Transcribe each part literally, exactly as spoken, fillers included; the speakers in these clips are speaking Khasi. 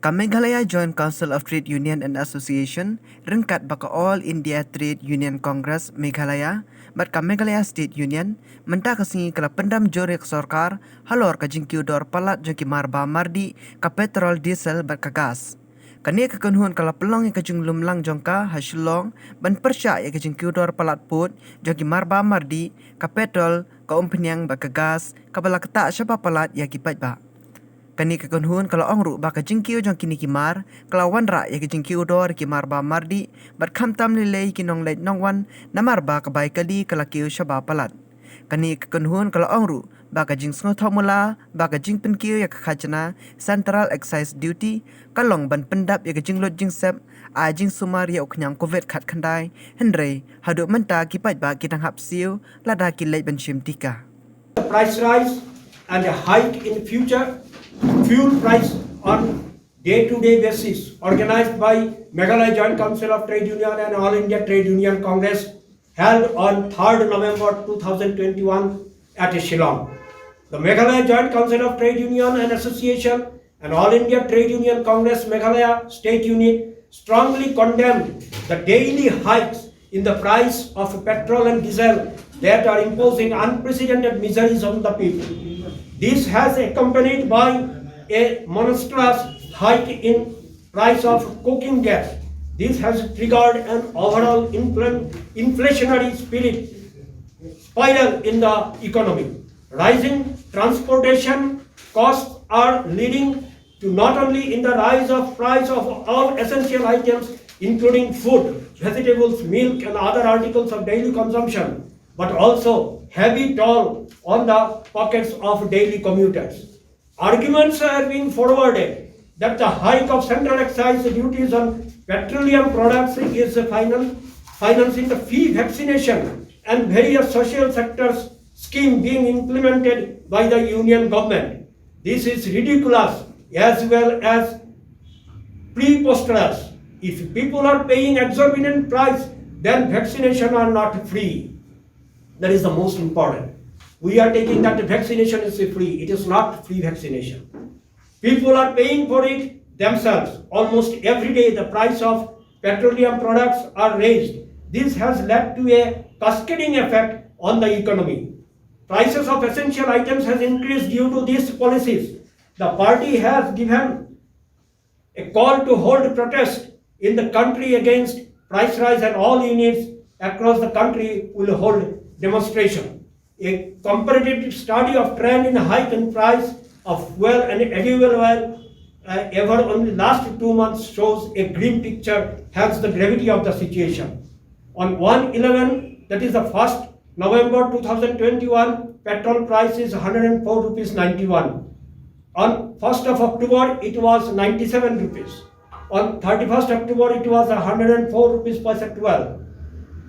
Ka Meghalaya Joint Council of Trade Union and Association, ryngkat bad ka All India Trade Union Congress Meghalaya bad ka Meghalaya State Union, mynta ka sngi ka la pyndam jur ïa ka sorkar halor ka jingkiew dor palat jong ki marbam mardih, ka petrol, diesel bad ka gas. Kane ka kynhun ka la pynlong ïa ka jinglumlang jong ka ha Shillong ban pyrshah ïa ka jingkiew dor palat pud jong ki marbam mardih, ka petrol, ka umphniang bad ka gas, kaba la ktah shaba palat ïa ki paidbah. Kane ka kynhun ka la ong ruh ba ka jingkiew jong kine ki mar ka la wanrah ïa ka jingkiew dor ki marbam mardih bad khamtam lei lei ki nongleit nongwan, namar ba ka bai kali ka la kiew shaba palat. Kane ka kynhun ka la ong ruh ba ka jingsngewthuh mula ba ka jingpynkiew ïa ka khajna, Central Excise Duty, ka long ban pyndap ïa ka jinglut jingsep, ai jingsumar ïa u khñiang Covid khatkhyndai, hynrei haduh mynta ki paidbah ki dang hap siew lada ki leit ban shim tika. The price rise and a hike in future fuel price on day-to-day basis, organized by Meghalaya Joint Council of Trade Union and All India Trade Union Congress, held on third November two thousand twenty-one at Shillong. The Meghalaya Joint Council of Trade Union and Association and All India Trade Union Congress Meghalaya State Unit strongly condemned the daily hikes in the price of petrol and diesel that are imposing unprecedented miseries on the people. This has accompanied by a monstrous hike in price of cooking gas. This has triggered an overall infl- inflationary spirit spiral in the economy. Rising transportation costs are leading to not only in the rise of price of all essential items, including food, vegetables, milk, and other articles of daily consumption, but also heavy toll on the pockets of daily commuters. Arguments are being forwarded that the hike of central excise duties on petroleum products is finan- financing the free vaccination and various social sectors scheme being implemented by the union government. This is ridiculous as well as preposterous. If people are paying exorbitant price, then vaccination are not free. That is the most important. We are taking that vaccination is free. It is not free vaccination. People are paying for it themselves. Almost every day, the price of petroleum products are raised. This has led to a cascading effect on the economy. Prices of essential items has increased due to these policies. The party has given a call to hold protest in the country against price rise, and all units across the country will hold demonstration. A comparative study of trend in hike in price of fuel and edible oil uh, ever only last two months shows a grim picture, hence the gravity of the situation. On one eleven, that is the first November two thousand twenty-one, petrol price is one hundred four rupees ninety-one. On first of October, it was ninety-seven rupees. On thirty-first October, it was one hundred four rupees paisa twelve.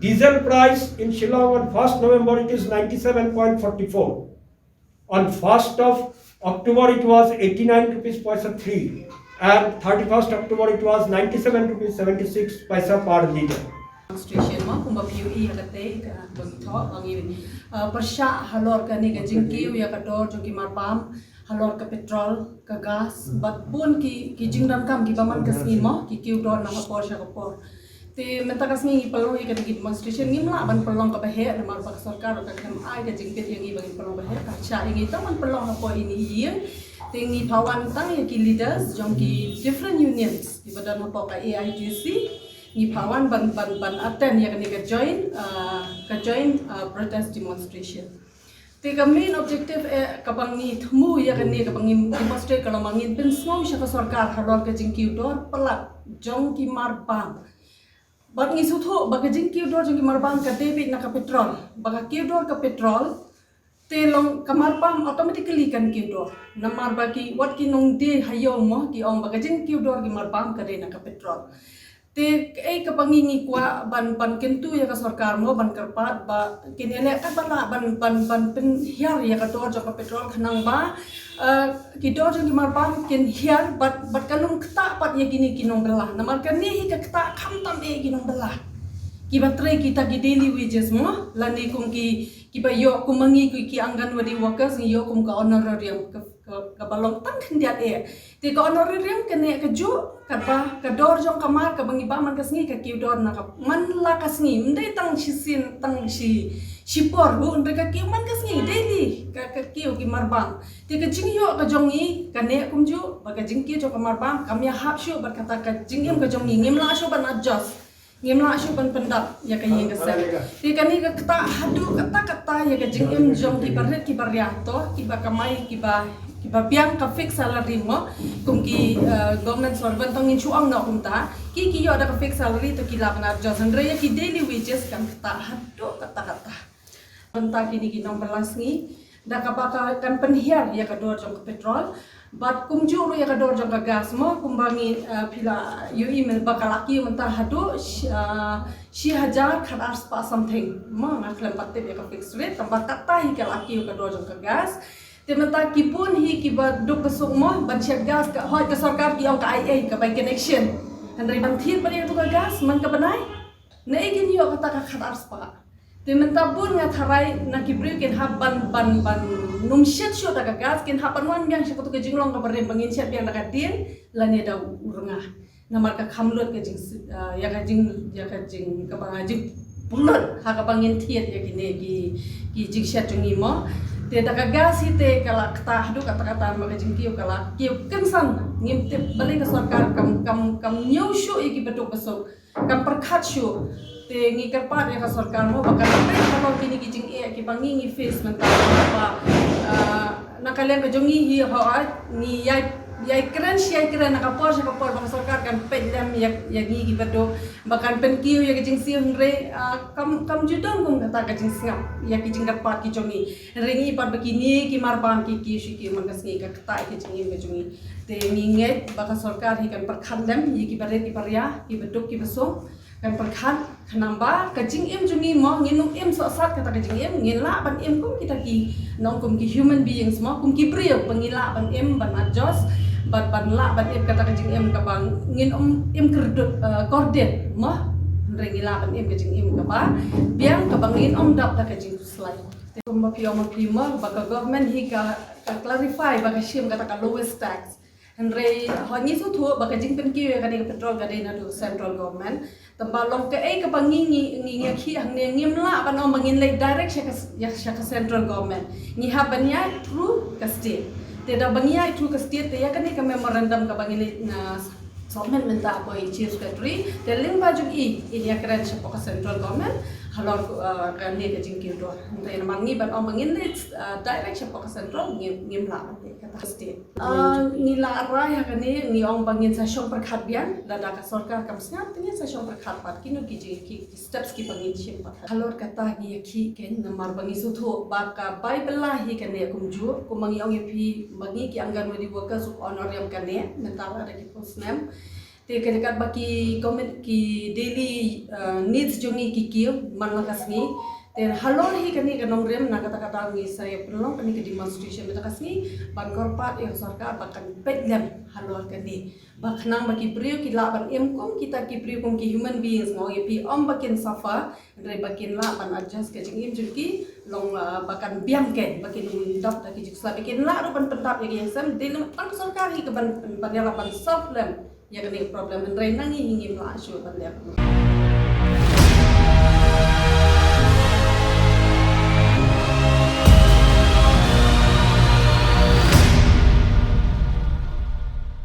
Diesel price in Shillong on first November, it is ninety-seven point forty-four. On first of October, it was eighty-nine rupees paisa three. And thirty-first October, it was ninety-seven rupees seventy-six paisa per liter. Demonstration mo kumba phi ïohi ha kata ka ba ngi thoh ba ngi uh, pyrshah halor kane ka jingkiew ïa ka dor jong ki marbam halor ka petrol, ka gas bad bun ki ki jingdonkam kiba man ka sngi mo, ki kiew dor na ka por sha ka por. Te mynta ka sngi ngi pynlong ïa kata ki demonstration, ngim lah ban pynlong kaba heh namar ba ka sorkar ka khlem ai ka jingbit ïa ngi ba ngin pynlong ba heh, ka shah ïa ngi tang ban pynlong hapoh ine i ïing. Te ngi pha wan tang ïa ki leaders jong ki different unions kiba don hapoh ka A I T U C. Ngi pha wan ban ban ban attend ïa kane ka joint uh, ka joint uh, protest demonstration. Te ka main objective eh kaba ngi thmu ïa kane kaba ngi demonstrate ka long ba ngin pynsngew sha ka sorkar halor ka jingkiew dor palat jong ki marbam. Bad ngi sngewthuh ba ka jingkiew dor jong ki marbam ka dei beit na ka petrol. Ba ka kiew dor ka petrol te long ka marbam automatically kan kiew dor. Namar ba ki wat ki nongdie ha ïew mo ki ong ba ka jingkiew dor ki marbam ka dei na ka petrol. Te kaei kaba ngi ngi kwah ban ban kyntu ïa ka sorkar mo ban kyrpad ba kin ïaleh katba lah ban ban ban pynhiar ïa ka dor jong ka petrol khnang ba uh, ki dor jong ki marbam kin hiar bad bad kan ym ktah pat ïa kine ki nongbylla. Namar kane hi ka ktah khamtam eh ki nongbylla. Kiba trei kita ki daily wages mo lane kum ki kiba ïoh kum ma ngi ki ki Anganwadi workers ngi ïoh kum ka honorarium ka ka, kaba long tang khyndiat eh. Te ka honorarium kane kajuh, kaba ka dor jong ka mar kaba ngi bah man ka sngi ka kiew dor na ka man la ka sngi. Ym dei tang shisien tang shi shipor ruh, ym dei, ka kiew man ka sngi daily ka, ka kiew ki marbam. Te ka jingïoh ka jong ngi kane kumjuh ba ka jingkiew jong ka marbam kam ïahap shuh bad kata ka jingim ka jong ngi, ngim lah shuh ban adjust. Ngim lah shuh ban pyndap ïa ka ïing ka sem. Te kane ka ktah haduh katta katta ïa ka jingim jong ki barit ki baria to, kiba kamai, kiba, kiba biang ka fixed salary mo, kum ki, eh, government servant to ngin shu ong noh kumta. Ki, ki ïoh da ka fixed salary to ki lah ban adjust, hynrei ïa ki daily wages kan ktah haduh katta katta. Mynta kine ki nongbylla sngi, da kaba ka kan pynhiar ïa ka dor jong ka petrol bad kumjuh ruh ïa ka dor jong ka gas mo, kumba ngi, eh, phi la ïohi mynba ka la kiew mynta haduh shi, eh, shi hajar khatar spah something mo, nga khlem pat tip ïa ka fixed rate, tangba katta hi ka la kiew ka dor jong ka gas. Te mynta ki bun hi kiba duk ba suk mo ban shet gas, ka hoi ka sorkar ki ong ka ai ei, ka bai connection. Hynrei ban thied ba ïa tu ka gas man ka bnai, naei kin ïoh kata ka khatar spah? Te mynta bun nga tharai na ki briew kin hap ban, ban, ban nym shet shuh da ka gas, kin hap ban wan biang sha katu ka jinglong kaba rim ba ngin shet biang da ka dien lane da u rnga. Namar ka kham lut ka jing, ah, ïa ka jing, ïa ka jing kaba nga jing pynlut ha kaba ngin thied ïa kine ki, ki jingshet jong ngi mo. Te da ka gas hi te ka la ktah haduh katta katta, namar ka jingkiew ka la kiew kynsan, ngim tip balei ka sorkar kam, kam, kam ñiew shuh ïa kiba duk ba suk, kam pyrkhat shuh. Te ngi kyrpad ïa ka sorkar mo ba kan peit halor kine ki jingeh kiba ngi ngi face mynta, ba, ah, na ka liang ka jong ngi hi ho ai ngi ïai, ïai kren shi ïai kren na ka por sha ka por ba ka sorkar kan peit lem ïa, ïa ngi kiba duk, ba kan pynkiew ïa ka jingsiew, hynrei, ah, kam, kam ju don kum kata ka jingsngap ïa ki jingkyrpad ki jong ngi. Hynrei ngi pat ba kine ki marbam ki kiew shi kiew man ka sngi, ka ktah ïa ka jingim ka jong ngi. Te ngi ngeit ba ka sorkar hi kan pyrkhat lem ïa kiba rit kiba ria, kiba duk kiba suk, kan pyrkhat, khnang ba ka jingim jong ngi mo ngin ym im sohsat kata ka jingim, ngin lah ban im kum kita ki nong, kum ki human beings mo, kum ki briew ba ngin lah ban im ban adjust, ban, ban lah ban im kata ka jingim kaba ngin ym im kyrduh, eh, kordit mo. Hynrei ngin lah ban im ka jingim kaba biang, kaba ngin ym dap da ka jingkhuslai. Te kumba phi ong ma phi mo ba ka government hi ka, ka clarify ba ka shim kata ka lowest tax. Hynrei hooid ngi sngewthuh ba ka jingpynkiew ïa kane ka petrol ka dei naduh central government. Tangba long kaei kaba ngi, ngi, ngi, ngi ïakhih hangne, ngim lah ban ong ba ngin leit direct sha ka, ïa, sha ka central government. Ngi hap ban ïaid through ka state. Te da ba ngi ïaid through ka state, te ïa kane ka memorandum kaba ngi leit, na, submit mynta ko i Chief Secretary, te lyngba jong i, in ïakren shapoh ka central government halor, uh, kane ka jingkiew dor. Hynrei namar ngi ban ong ba ngin leit, uh, direct shapoh ka central, ngim, ngim lah ban leit, kata state. Ah, ngi la rai ha kane, ngi ong ba ngin sa shong pyrkhat biang, lada ka sorkar kam sngap te ngin sa shong pyrkhat pat kino ki jing, ki, ki steps kiba ngin shim pat. Halor kata ngi ïakhih kein namar ba ngi sngewthuh ba ka bai bylla hi kane kumjuh, kumba ngi ong ïa phi ba ngi ki Anganwadi workers u honorarium kane, mynta la da ki post nem. Te ka jaka ba ki common, ki daily, uh, needs jong ngi ki kiew man la ka sngi. Te halor hi kane ka nongrim, na kata ka daw ngi sa ïa pynlong kane ka demonstration mynta ka sngi ban kyrpad ïa ka sorkar ba kan peit lem halor kane. Ba khnang ba ki briew ki lah ban im kum kita ki briew, kum ki human beings, nga ong ïa phi ym ba kin suffer, hynrei ba kin lah ban adjust ka jingim jong ki, long, uh, ba kan biang kein, ba kin dap da ki jingkhuslai, ba kin lah ruh ban pyndap ïa ki ïing sem. Dei na tang sorkar hi ka ban, ban ïarap ban solve lem ïa kane ka problem, hynrei na ngi hi ngim lah shuh ban leh.